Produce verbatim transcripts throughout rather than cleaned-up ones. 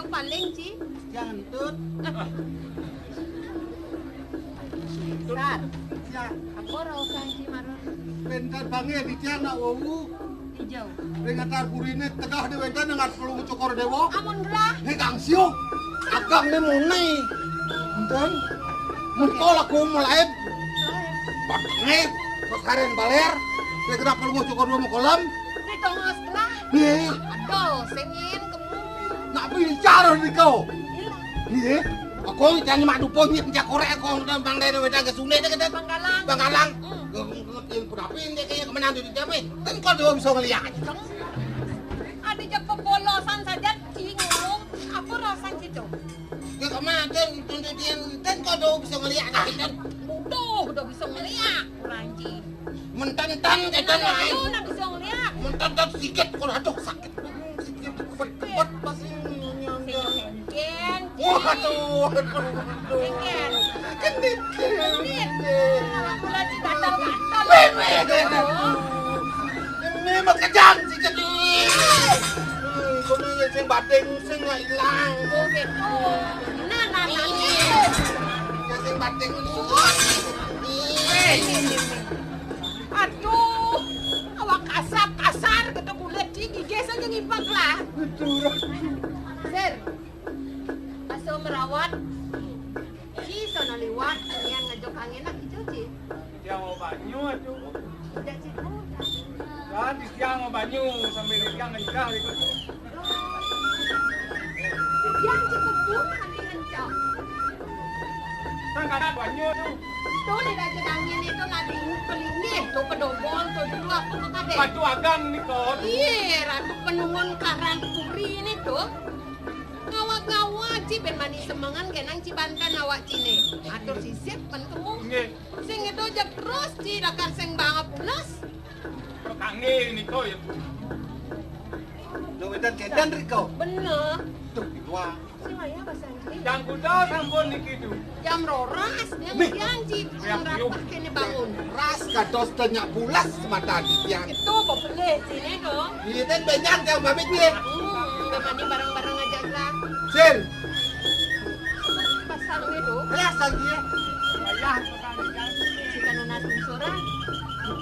Paling, Ci. Jangan tut. Sar. Ya. Apa raosan, Ci, marun? Bentar bangé di tiang nak wau. Hijau. Ring atar puriné tegah dé wénten nang perlu cokor déwa. Amun gelah. Né kang siung. Agang né muni. Enten. Mun kol aku mulai. Bakné. Pesaren baler. Né kena perlu cokor déwa kolam. Né tongos gelah. Né. Aduh, sengin kemu. Nak bicara di kau. Iya. Aku jangan mak dupo nyit jak korek aku bang dene wedang ke sungai deh kita. Bangkalang. Bangkalang. Hmm. Ngin pun apa ini kaya kemenang di jamin. Ten kau dua bisa ngeliat. Ada jak pepolosan saja, Ci, ngomong. Apa raosan, Ci, to? Ya kemana ten tuntutin ten kau dua bisa ngeliat ten. Butuh udah bisa ngeliat, kurang, Ci. Mententan kita lain. Aduh, nak bisa ngeliat. Mententan sikit kalau aduh sakit. Sikit kebet-kebet pasti. Sing kengken, Ci. Waduh, waduh, waduh. Kengken. Kendit. Kendit. Aku lagi gatal-gatal. Weh, weh, weh, weh. Ini mah kejam si Cedil. Hmm, kono ya sing bating sing nggak hilang. Oh, gitu. Nah, nah, nah. Ini. Ya sing bating. Weh. Aduh, awak kasar, kasar, kata kulit, Ci, gigih saja ngipak lah. Betul. Sir, aso merawat, Ci, sono liwat, nian ngejok angin nak hijau, Ci. Dia mau banyu aduh. Udah, Ci, tahu. Kan di tiang mau banyu sambil di tiang ngencah gitu. Yang cukup pun kami ngencok. Kan kata banyu tuh. Tuh di raja angin itu lagi pelinggih tuh pedobol tuh dulu apa kok kade. Batu agang nih kok. Iya, ratu penungun karang puri ini tuh. Ngawa-ngawa, Ci, ben mani semengan genang Ci banten awak Cine. Atur sisip pen kemu. Nggih. Sing itu aja terus, Ci, lakar sing bangap pules. Kangge nika ya. Lho, wedan gedan riko. Bener. Duh, wah. Sing ayo bahasa Inggris. Jam kuda sampun niki, Du. Jam rolas, dia Nih. Ngejanji. Ya, Rapah yuk. Kene bangun. Ras kados tenyak bulas mata di tiang. Itu apa pelih sini, dong? Iya, ten benyang jam pamit, piye? Hmm, udah mandi bareng-bareng aja lah. Sir. Pasang itu. Ras lagi ya. Ayah, Jika nunas unsur, ah.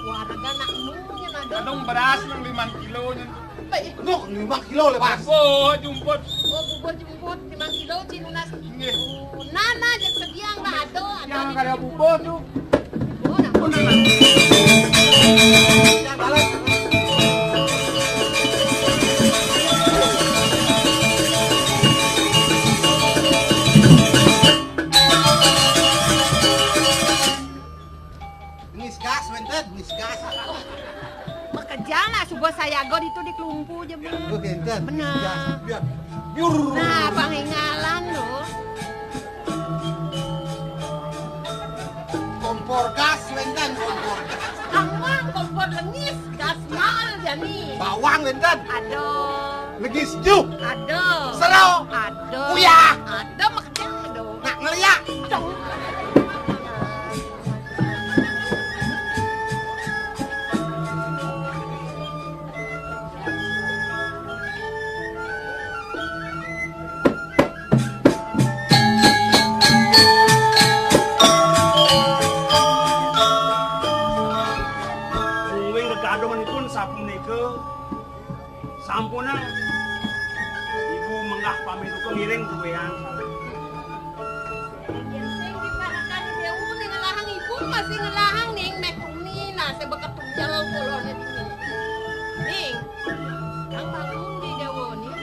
Warga nak nungguin ada. Kadang beras nang lima kilo nyen. Baik. Nuh, lima kilo lepas. Bubuh jumput. Oh, bubuh jumput lima kilo, Ci, nunas. Nggih. Nana, jak sediang lah, ada, ada. Yang di kada bubuh tuh. Oh, nah. Oh, nah, nah. Yang balas. Ngis gas, wénten, ngis gas. Makejang lah, suba sayaga ditu di Klumpu ja, Bu. Oh, wénten, ngis gas. Bener. Biar, biur. Nah, pangingalan lho. Kompor gas, wénten, kompor gas. Amang, kompor lengis, gas mal jani. Bawang, wénten. Aduh. Lengis ju. Aduh. Sero. Aduh. Uyah. Aduh, makejang, aduh. Nak ngeliak. Aduh. Suwing kegadonganipun sapunika, sampunang Ibu menggah pamiduka ngiring duwéan. Yén sing diparekan déwa ning ngelahang ibu masih ngelahang ning meh tuni, nah, sing beketunyel polone dini. Ning, kang bangun di déwa ning.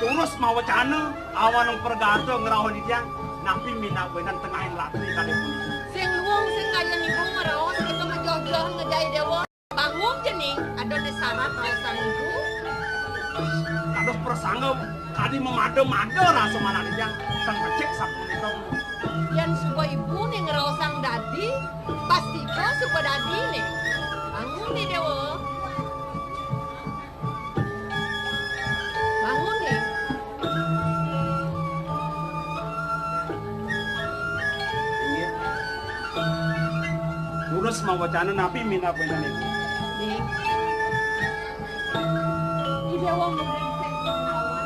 Terus mawacana awanang pergata ngrauh di tiang, napi minab wénten tengahing latri kalih punika. Sing luung sing kaya niku ngrauh, sing kita ngejoh-joh ngejai déwa. Bangun jening, ada di sarat raosan ibu. Kados prasangga kadi mamada-mada rasa manah titiang, teng becik sapunika. Yén suba ibu ning ngraosang dadi, pastika suba dadi ning. Bangun ning, Déwa. Bangun ning. Inggih. Durus mawacana napi minab wénten ibu? Ning. Ida wong brengsek mawon.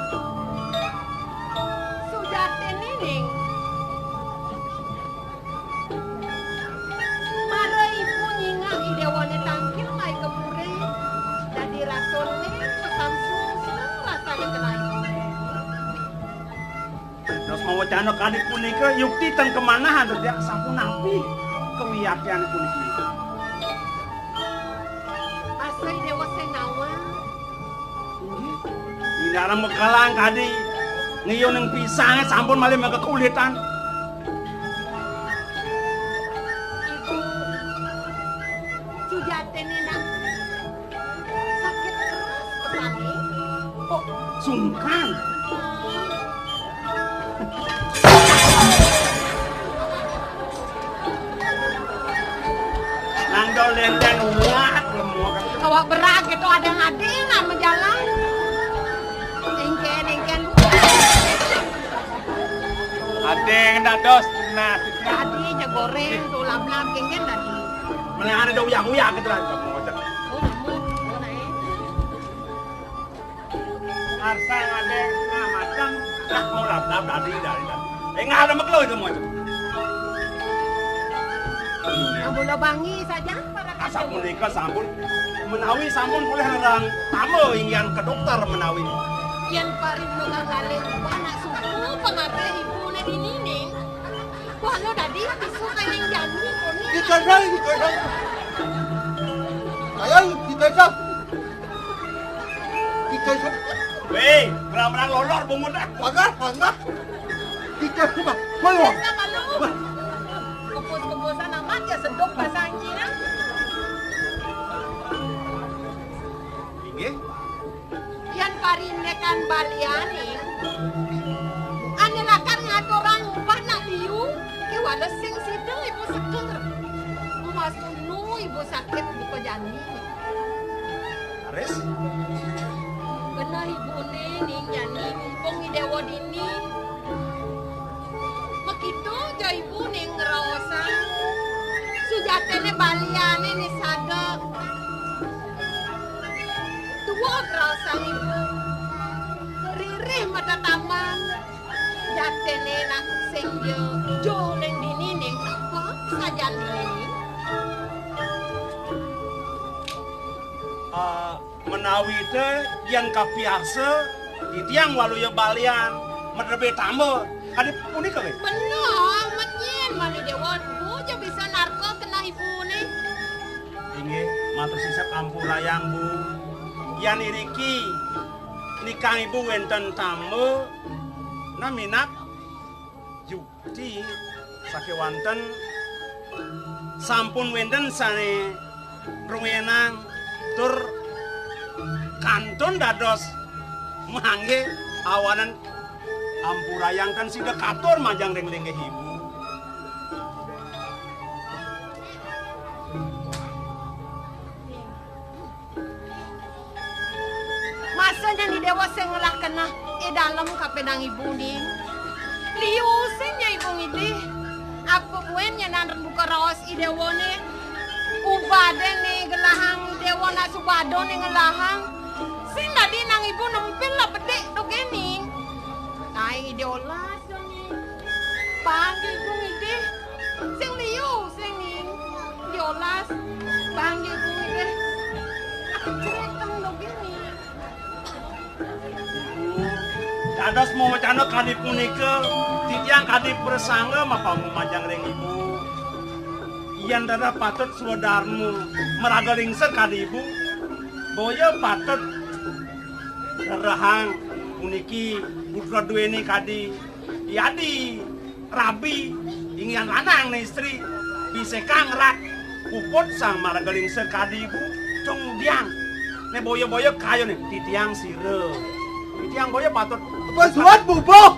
Anu kadi punika yukti ten kamanah antuk tiang sapunapi kawiaktian puniki. Asa Déwa Sénawa. Inggih. Inggih, mekelang kadi ngiyuning pisang sampun malih makekulitan. Ibu, sujatiné nak sakit keras pesané. Oh, sungkan. Nang do lenteng uwat lemur. Awak berat gitu, ada yang ada yang nama jalan. Engken, engken. Ada yang dados, nah. Jadi, nya goreng, tuh lap-lap, engken tadi. Mana ada do uyak-uyak gitu lah. Oh, ampun. Oh, naik. Arsa ngadé ngamacem, dah mau lap-lap dadi, dadi, dadi. Eh, nggak ada mekelo itu mau itu. Ambo lebangi saja para. Asapunika sampun menawi sampun polih nerang tama inggian ke dokter menawi. Yén parindu kang kalih anak suku pangabih ibuné dini ning. Wah, lo dadi isu kaining jani koné. Dikandang, dikandang. Ayo, dikandang. Dikandang. Wéh, berang-berang lolor bungut ah. Pagar, pagar. Dikandang, Bang. Malu. Biasa malu. Bang. Kebus-kebusan amat ya sedok bahasa Inggris. Inggih. Yén parindikan baliané, ané lakar ngaturang upah nak liu, kéwala sing sida ibu seker. Mastunu ibu sakit buka jani. Raris? Keneh ibuné ning jani mumpung i déwa dini. Makita ja ibu ning ngraosang. Sujatiné baliané né sada. Tua ngraosang ibu. Ririh mata taman. Jatiné nak sing ja jo ning dini ning napa sajan dini. Ah, Menawi té yén kapiarsa, titiang waluya balian, madrebé tamba, kadi punika nggih? Beneh, menyén mani déwa Bu ja bisa narka keneh ibuné. Inggih, matur sisep ampurayang Bu. Yén iriki nikang ibu wénten tamba, nah minab ju- Ti sakéwanten sampun wénten sané rumenang tur kantun dados manggé awanan ampurayang tan sida katur majang ring linggih ibu. Masa nyan i déwa sing ngelah keneh i dalem kapining ibu ning. Liu sing nya ibu ngidih. Apa buin nyanan rembuka raos i déwané. Ubadé né gelahang i déwa nak subada né ngelahang. Sing dadi nang ibu nempil lah bedik dogé ning. Ai i déwa las dong ning. Panggil ibu ngidih. Sing liu, sing ning. Yolas, panggil kuwi deh. Aku cerita lo gini. Ibu, dados mawacana kadi punika, titiang kadi prasangga mapamumajang ring ibu. Yan dadah patut swadarma maraga lingsir kadi ibu. Boya patut rerehang puniki putra duweni kadi yadi. Rabi, inggihan lanang né istri, bisekang rat, puput sang maraga lingsir kadi ibu, cung diang. Né boya-boya kayuné, titiang sira. Titiang boya patut. Apa suat bubuh?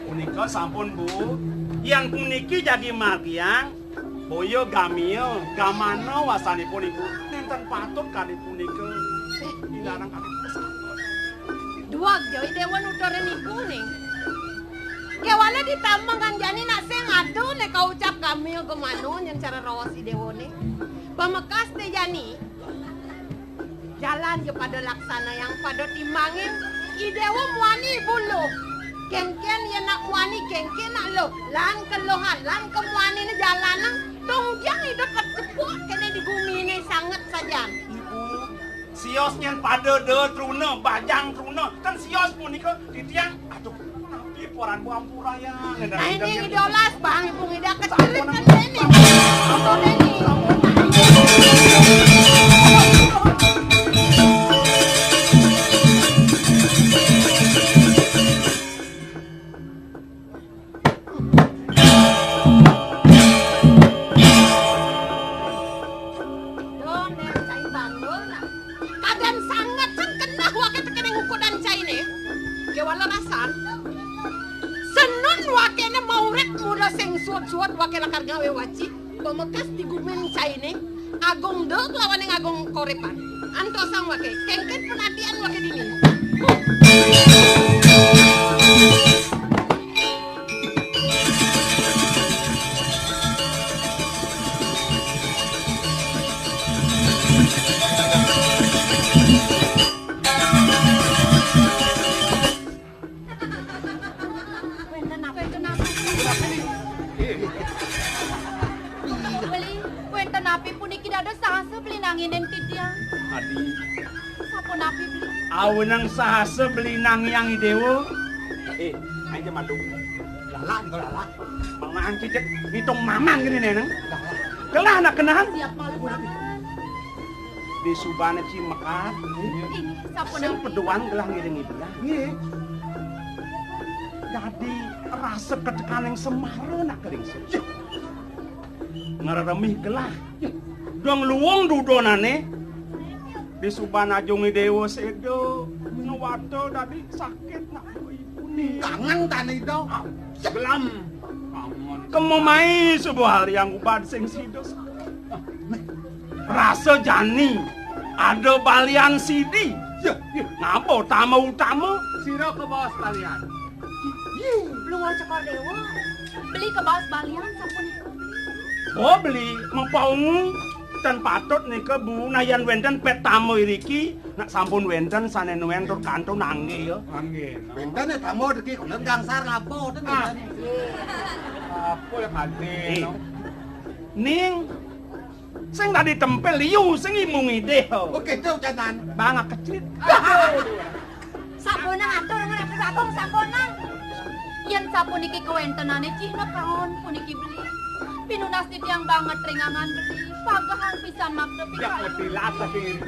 Punika sampun, Bu. Yan puniki jagi margiang, Boya gamia, gamana wasanipun ibu, nénten patut kadi punika. Dilarang kadi punika sampun. Duwag ja i déwa nuturin ibu ning. Kéwala ditambangan jani nak sing ada né kaucap gamia gamana nyén cara raos i déwané. Pamekas té jani. Jalan ja pada laksanayang, pada timbangin. I déwa muani ibu luh. Kénkén yén nak muani, kénkén nak luh. Lan keluhan, lan kemuaniné jalanang. Tong jang Ida kacepuk kéné di guminé sanget sajan. Ibu, sios nyén pada da truna, bajang truna. Kan sios punika titiang. Aduh, napi poran Bu ampurayang. Nah, ini Ida olas, Bang, Ibu Ida kecerit kan ini. Ampun ini. Duh, Nék, cai bangun, nah. Kadén sanget, kan keneh waké tekéning ukudan cainé. Kéwala rasan. Senun wakéné maurip muda sing suud-suud waké lakar ngawé waci. Pamekas di gumin cainé, Agung Duk lawaning Agung Koripan. Antosang waké, kénkén panatian waké dini. Wénten napi? Wénten napi? Beli, wénten napi puniki dados sahasa beli nanging titiang? Adi. Sapunapi beli? Awenang sahasa beli nangiang Idéwa. Eh, aja madu. Lalak, nika lalak. Mangan cicit, ngitung mamang gini, Nénéng. Lalak. Kelah nak kenahan. Siap malu. Di subana ci mekat. Inggih, sampun. Sing peduan gelah ngiring ibulah. Nggih. Dadi rasa ketekaning semara nak ring sing. Ngreremih gelah. Dong luwung dudonané. Di subana Agung Idéwa séda. Nuwata dadi sakit nak ibuné. Kangen tani do. Gelam. Kangen. Kema mai suba haliang ubad sing sida. Rasa jani ada balian sidi. Ya, ya. Ngaba utama-utama? Sira kabaos balian. Luwung Cokor Déwa. Beli kabaos balian sapunika. Oh, beli mapaungu. Tan patut nika, Bu, nah yan wénten pét tama iriki, nak sampun wénten sané nuén tur kantun nanggih ya. Nanggih. Wénten ya tama iriki, kula gangsar ngapa ten. Ah. Wénten. Apa ya kanti? Eh. Ning, sing dadi tempel liu sing imung idih. Oh, gitu, Canan. Bang kecrit. Sampunang atur ngerepi Bagong, sampunang. Yén sapuniki kawéntenané cihna kaon puniki beli. Pinunas titiang banget ringangan beli. Pagahan pisan makta. Ya, pikayu. Mesti lah saking ini.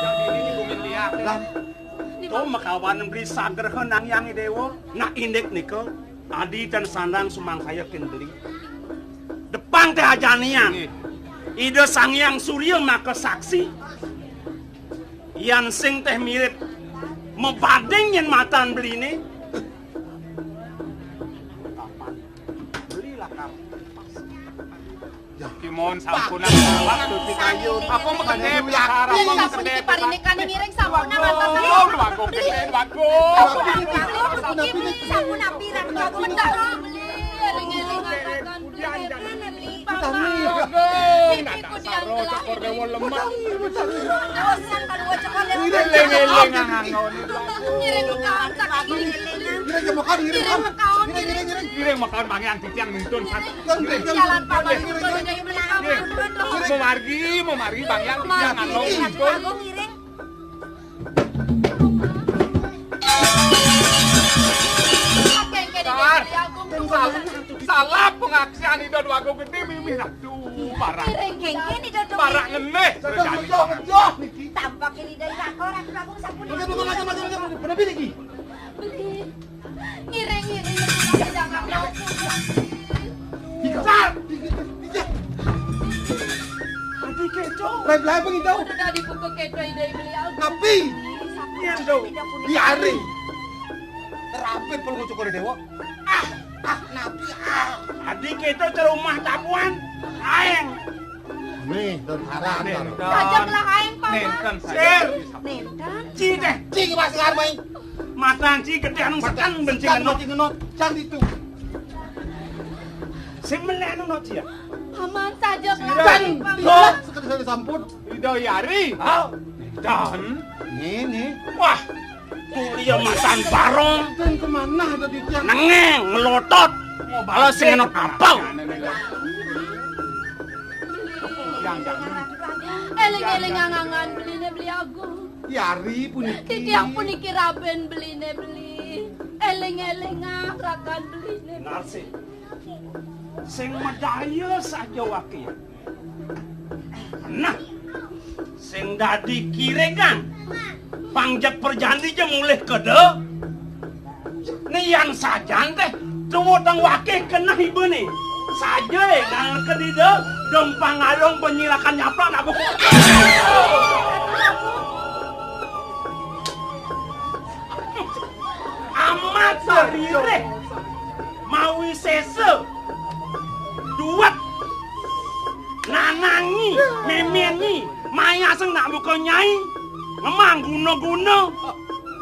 Yang ini nih, Bung India. Lah, to makawan beli sagraha nang Hyang Déwa. Nak indik nika. Adi tan sandang sumangsaya kén beli. Depang téh ajanian. Nggih. Ida Sang Hyang Surya maka saksi. Yan sing téh mirip mabading yén matan beliné. Kapan beli lakar. Kimohon sampunang waktu pikayu. Apa makedé, Pak? Apa makedé, Pak? Parinikan ngiring sampunang antos. Waduh, waduh, gedé, waduh. Sampun napi, Ratu Agung, mendak beli, eling-eling akan beli, beli, beli, Pak. Waduh, ndak saro Cokor Déwa lemah. Eling-eling angon. Ngiring mekaon, ngiring. Ngiring mekaon, ngiring. Ngiring mekaon, Bang Hyang titiang nuntun. Jalan paman. Memargi, memargi Bang Hyang. Memargi. Agung ngiring. Salah, salah pengaksian Ida Dwagung Gedé mimih Ratu. Barak. Ngiring kéngkén Ida Dwagung. Barak ngeneh. Tampakipun Ida Dwagung sampun. Beli. Ngiring-ngiring. Jangan. Dikejar. Adi kéto. Lain-lain pengido. Udah dibuka kéto ide beli aku. Napi? Iya, do. Di hari. Rampit pelungguh Cokor Déwa. Ah, ah, napi, ah. Adi kéto cerumah tabuan. Aéng. Nih, don haram. Nénten. Sajak lah aéng, Paman. Nénten, sir. Nénten. Ci téh. Ci masih armai. Matan ci gedé anu seken benci ngenot. Benci ngenot. Cang ditu. Sing menék anu no ci ya. Paman sajak lah aéng, Paman. Sekali sampun. Ida Yari. Hah? Dan. Nih, nih. Wah. Kuliah matan barong. Dan kemana ada di tiang? Nengeng, ngelotot. Mau balas sing enot apa? Eling-eling angan-angan beline Beli Agung. Yari puniki. Titiang puniki raben beline Beli. Eling-eling rakan beline Beli. Narsih. Sing madaya saja waké. Nah, sing dadi kiregan. Pang jeg perjandi ja mulih keda. Nian sajan téh, tuwutang waké keneh ibané. Saja é nang kedida, dong pangadong penyirakan nyaplak nak buku. Amat saririh. Mawisesa. Duwet. Nanangi, méméni, mayaseng nak buka nyai. Ngemang guna-guna.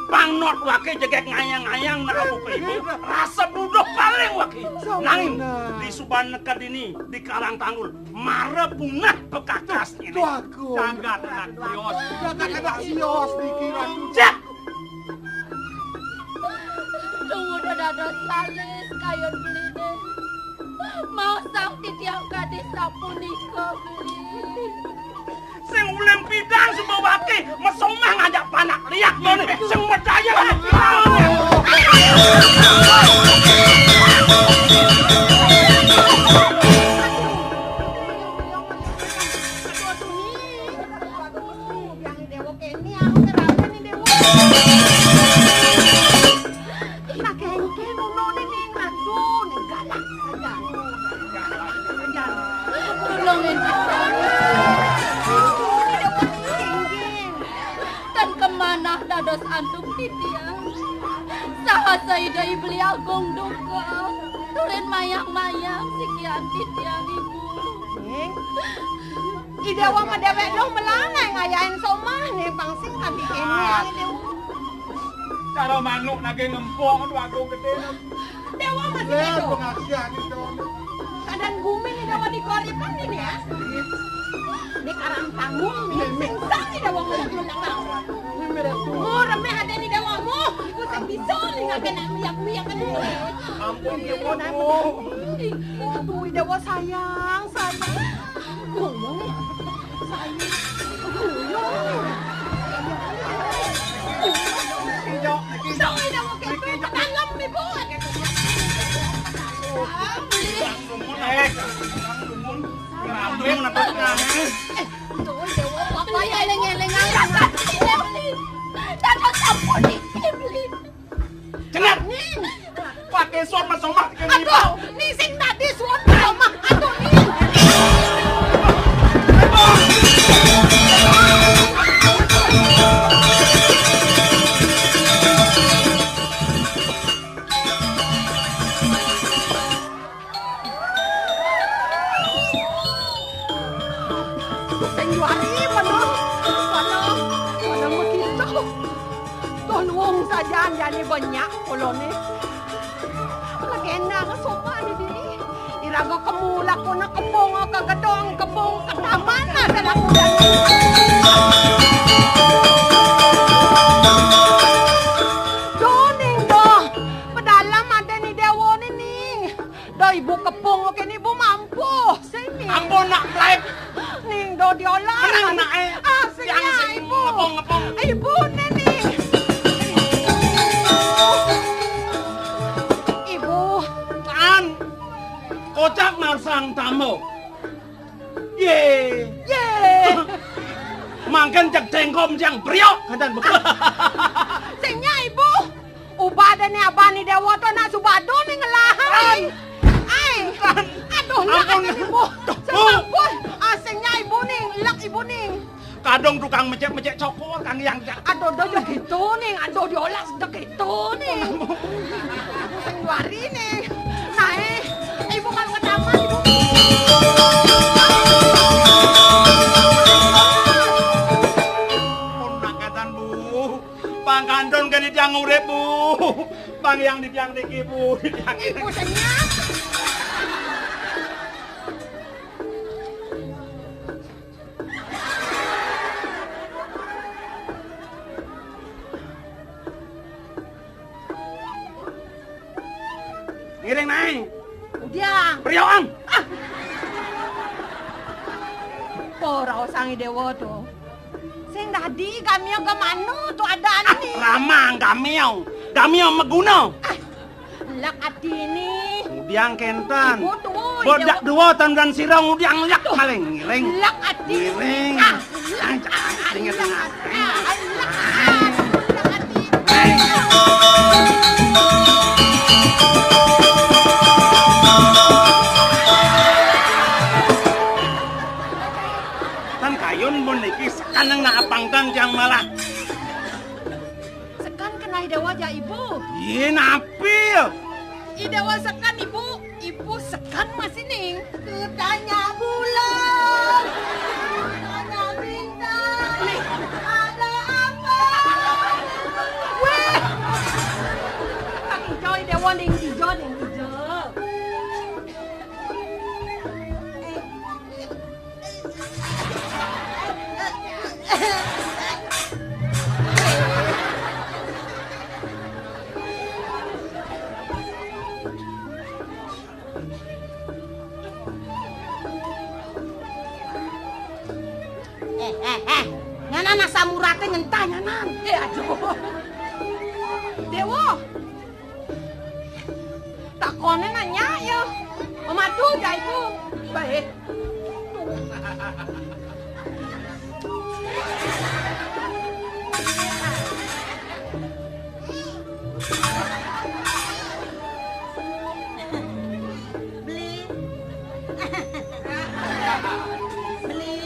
Pang not waké jegég ngayang-ngayang nak buka ibu. Rasa buduh paling waké. Nanging di suban neked ini, di Karang Tanggul, mara punah pekakas ini. Jagat anak sios. Jagat anak sios dikira. Cek. Tunggu dados lalis kayun beline. Maosang titiang kadi sapunika, Beli. Sing ulin pidan suba waké, mesomah ngajak panak liak kéné. Sing medaya. Déwa kéné, aku keraton nih, Déwa. Nah, kéngkén ono nih, ning, aduh, ning galak saja. Saja. Tulungin kita. Kéngkén. Tan kemanah dados antuk titiang. Saha Ida I Beli Agung duka. Tulin mayang-mayang sikian titiang, Ibu. Ning. I Déwa mah déwék dong melangai ngayahin somah nih, pang sing kaki ini ya, Déwa. Cara manuk nagih ngempong, aduh, agung gedé. Déwa masih ya, gitu. Pengajian itu. Keadaan bumi nih, Déwa, di koripan ini ya. Di Karang Tanggul, ini sing sang nih, Déwa, ngomong belum tahu. Ini merah tuh. Oh, remeh ada nih, Déwa, mu. Iku sing bisa nih, nggak kena miak-miak kan ini. Ampun, Déwa, Bu. Aduh, Déwa sayang, sayang. Cenah. Paké suon masomah kéné. Aduh, ning sing tadi suon masomah. Aduh, ning. Sing juari, mana? Mana? Mana begitu? Tuh nuwung sajan jani banyak koloné. Legenda ka sopan di diri. Iraga kemu lakuna kembung ka gedung, kembung ka taman, ada lakuna. Duh, ning, duh. Pedalem ada ni déwa ni, ning. Duh, ibu kepung, oké, ni ibu mampu. Sing, ning. Ampun, nak, laib. Ning, do diolah. Menang, nak, eh. Ah, sing, yang ya, sing ibu. Ngepung, ngepung. Ibu, né, ning. Ibu. Tan. Kocap marsang tamu. Yé. Yé. Mangkén cek téngkom jang priok, kadén bekel. Sing, ya, ibu. Ubadane abani déwa to nak subadu ning ngelahan. Ai. Aduh, nak ampun. Ibu. Ampun. Asingnya ibu ning, lek ibu ning. Kadung tukang mecek-mecek cokor kang yang jak. Aduh, do yo gitu ning. Aduh, diolas do gitu ning. Sing wari ning. Nae, ibu kalau ke taman, ibu. Pun nak katan, Bu. Pangkantun kene tiang urip, Bu. Pang yang di tiang niki, Bu. Di tiang niki. Ibu senyap. Iring naé. Udiang. Brioang. Ah. Paraosang I Déwa to. Sing dadi gamiang ka mano to adané? Ah, ramang gamiang. Gamiang maguna. Ah. Lek atiné. Udiang kénten. Ibu tuh, bedak Déwa. Dua tan dan sira ngudiang lek maling ngiring. Lek ati. Ngiring. Ah, lek. Ah, jangan inget. Ah, lek. Ah, lek ati. Tan kayun mun niki sekan nang nak apangkang jang malah. Sekan kenah I Déwa jak ibu. Yé, napi? I Déwa sekan ibu, ibu sekan masining. Kutanya bulan, kutanya bintang, ada apa? Wéh. Pak Ijo, I Déwa ning ijo, ning ijo. Eh, eh, eh. Nyanan asam uraté ngentah nyanan. Eh, aduh. Déwa. Takoné nanya ya. Madu jaiku. Baik. Beli. Beli.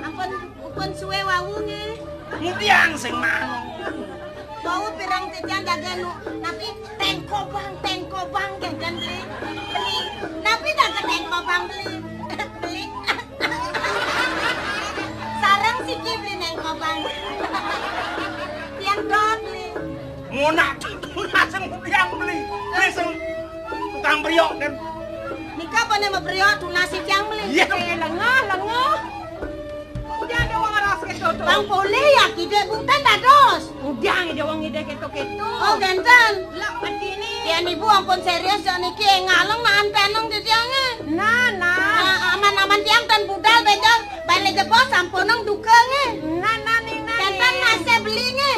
Ampun, ampun suwé wau nggih. Ngudiang sing mau. Wau pirang titiang jaga nu, napi tengkobang, tengkobang kénten beli. Beli. Napi jaga tengkobang beli. Beli. Sareng siki beli nengkobang. Tiang dot beli. Ngonak tunas sing tiang beli. Beli sing tukang priok kan. Nika apa nih mau priok tunas si tiang beli. Iya. Eh, lengah, lengah. Udah ada wong ngeras gitu tuh. Bang boleh ya, kide bukan dados. Udah ada wong ngide gitu-gitu. Oh, genten. Lah, begini. Tiang ibu ampun serius ya niki ngaleng nah anteneng di tiangnya. Nah, nah. Nah, aman-aman tiang tan budal bejal. Balik jebos sampuneng duka nggih. Nah, nah, ning, nah, genten ning. Masih beli nggih.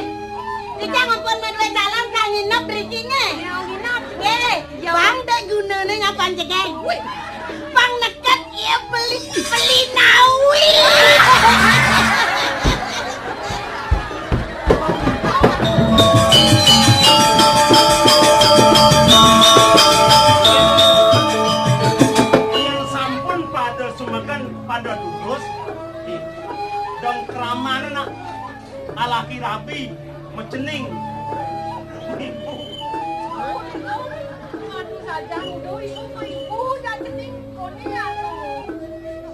Tiang ampun madué dalan ka nginep mriki nggih. Ya, nginep. Nggih. Ya. Bang dek gunane nyapan jegeng. Wih. Bang neket iya beli, beli nawi. Yang sampun pada sumekan pada tutus, dong kramane nak alaki rabi, mecening. Ibu. Aduh, sajang, duh, ibu, ibu, mah ibu, jajening, kone, aduh.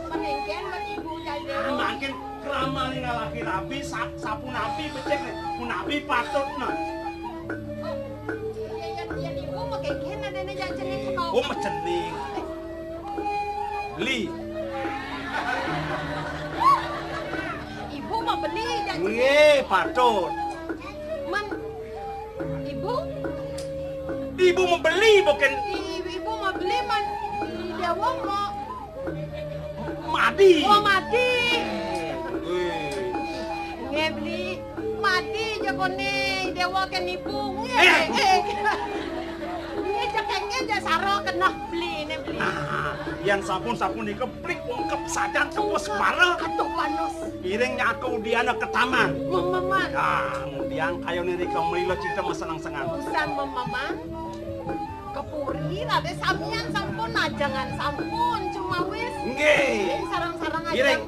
Menengken, mah ibu, jajening. Makin kramané ngalaki rabi, sa-, sapunapi becik, punapi patut, nah. Oh, iya, iya, iya, ibu, mah kengken, adanya jajening, oh, mecening. Beli. Ibu mah beli, jajening. Nggih, patut. Men, ibu? Ibu mau beli, bukan? I-, ibu mau beli, man. Déwa mau madi. Mau madi. Wih. Nggih, beli. Madi jagone Déwa kén ibu. Nggih. Eh. Eh. Nggih, jekenge ja saro keneh beli, né beli. Nah, yang sampun-sampun nika plik ungkep sajan tepus mara. Aduh, panas. Iring nyaku diana ke taman. Mememan. Nah, ngudiang kayune rika mrila cita maseneng-sengan. Usan mememan. Kepuri, rabe samian sampun, ajengan sampun, cuma wis. Nggih. Nggih, sareng-sareng aja. Iring.